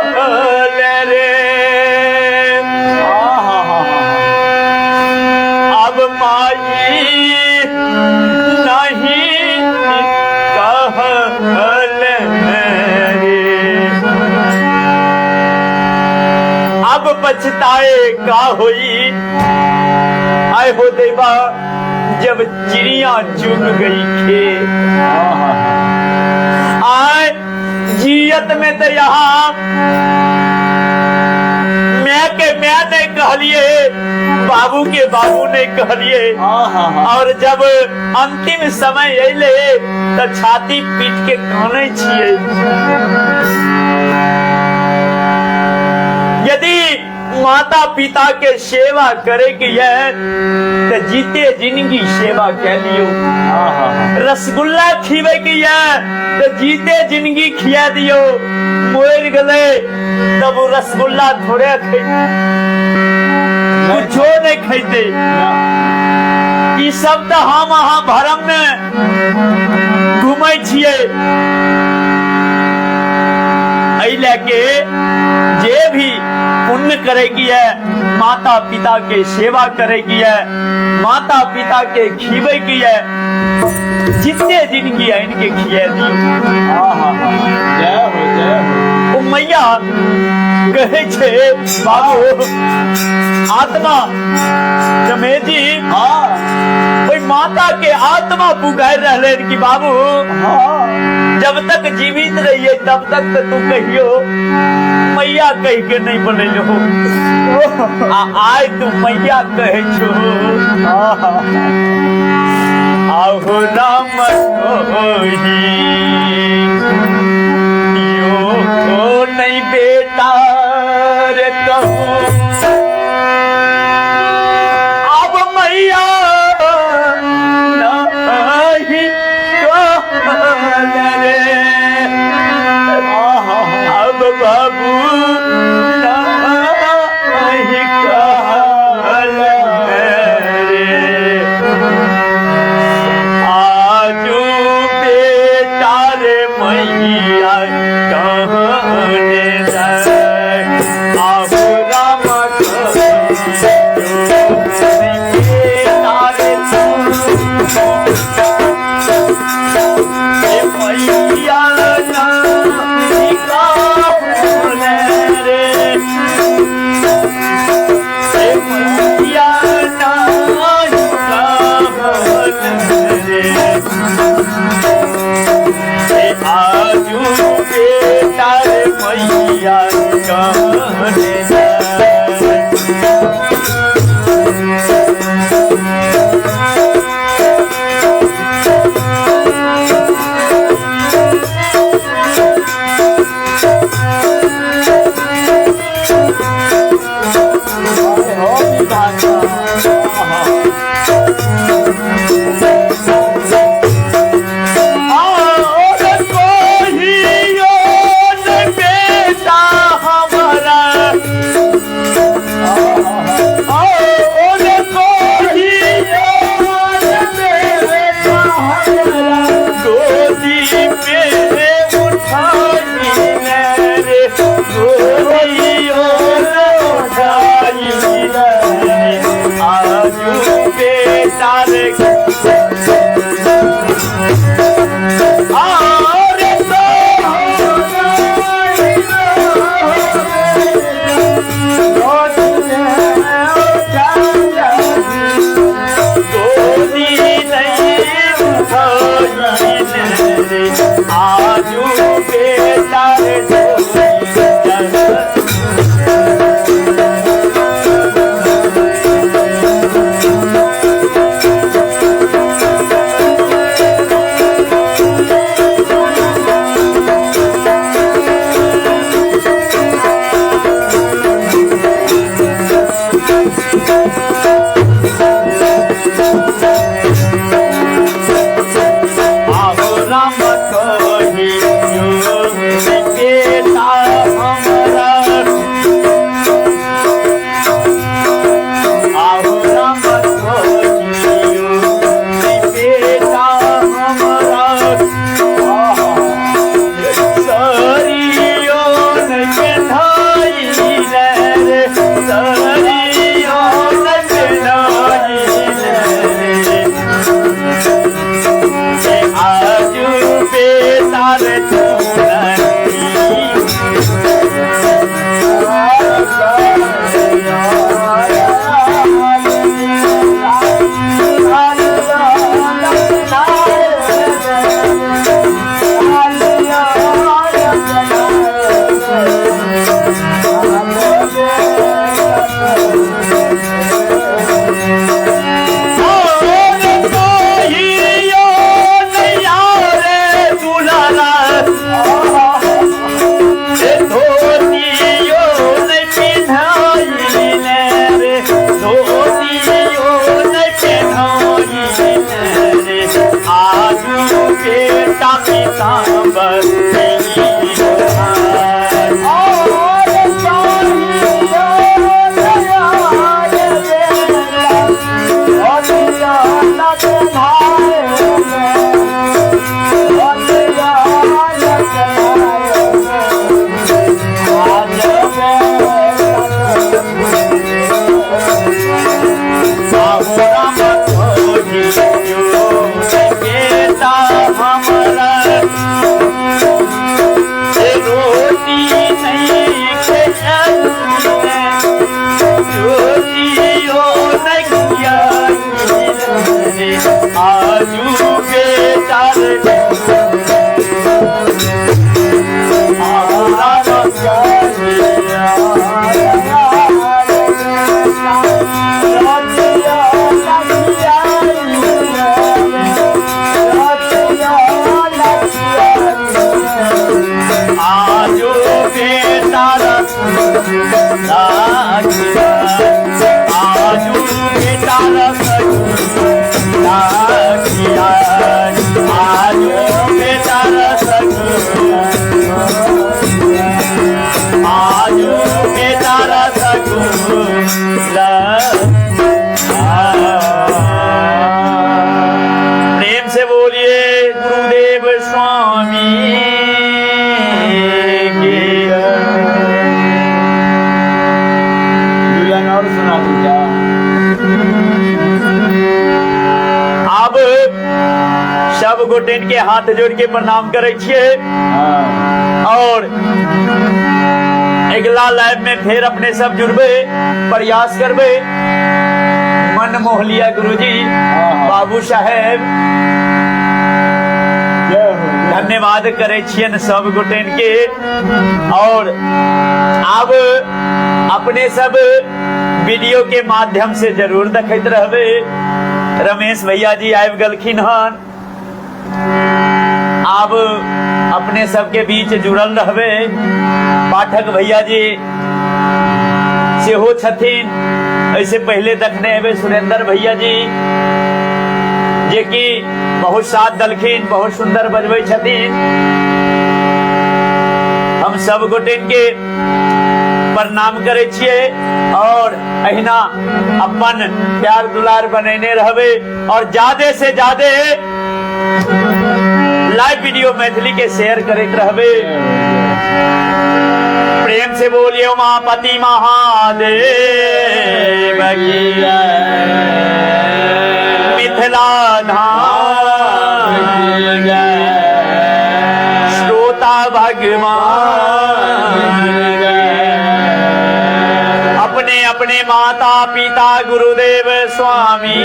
कहल रे। अब माई नहीं कहल रे। अब पछताए का होई, आय हो देवा जब चिड़िया चुग गई खे। आय जियत में तो यहाँ मैं के मैं नहीं कहलिए, बाबू के बाबू नहीं कहलिए, और जब अंतिम समय अले तो छाती पीट के कानै छिए। यदि माता पिता के सेवा करे के ये तो जीते जिंदगी सेवा के लियो। रसगुल्ला खीबे के ये तो जीते जिंदगी खिया दियो। मर गले तब वो रसगुल्ला थोड़े खै, कुछो नहीं खैते। ई सब तो हम अहाँ भरम में घूमै छियै। एहि लए के जे भी पुण्य करे की है, माता पिता के सेवा करे की है, माता पिता के खीबे की है, जितने जिंदगी है इनके खिया दियो। जय हो, जय हो। ओ मैया कहे छे बाबू आत्मा जमेजी, ओई माता के आत्मा पुकार रहले कि बाबू जब तक जीवित रहिए तब तक तो तू कहियो मैया कह के नहीं बनेलो, आ आय तू मैया कहे छो। आहो राम कोही यो नहीं बेटा रे कहो, अब मैया नहीं कहल रे, अब बाबू नहीं कहल रे। आजू बेटा रे मैया कहने जाए, आबू राम बेटा रे तू मैया नहीं कहल रे, मैया नहीं कहल रे। आजू बेटा रे मैया कहने जाए। हो विधाता। और कोहियो न बेटा हमारा आजू बेटा रसगुल्ला खिया, आजू बेटा रसगुल्ला, आजू बेटा रसगुल्ला। प्रेम से बोलिए गुरुदेव स्वामी की। दू लाइन और सुना दू क्या? आब सब गोटेन के हाथ जोड़ के प्रणाम करै छियै। हाँ। और अगला लाइव में फिर अपने सब जुड़बे, प्रयास करबे। मन मोह लिया गुरुजी, हाँ। बाबू साहेब। जय हो, जय। धन्यवाद करै छियन सब गोटेन के। और आब अपने सब वीडियो के माध्यम से जरूर देखैत रहबे। रमेश भैया जी आबि गेलखिन हन, आब अपने सबके बीच जुड़ल रहबे। पाठक भैया जी सेहो छथिन। ऐसे पहले देखने हेबै सुरेंद्र भैया जी, जे कि बहुत साथ दलखिन, बहुत सुंदर बजबै छथिन। हम सब गोटेन के प्रणाम करै छियै और अहिना अपन प्यार दुलार बनेने रहबै और ज्यादे से ज्यादे लाइव वीडियो मैथिली के शेयर करैत रहबै। प्रेम से बोलिए उमापति महादेव की जय। मिथिला धाम जय। श्रोता भगवान अपने अपने माता पिता गुरुदेव स्वामी।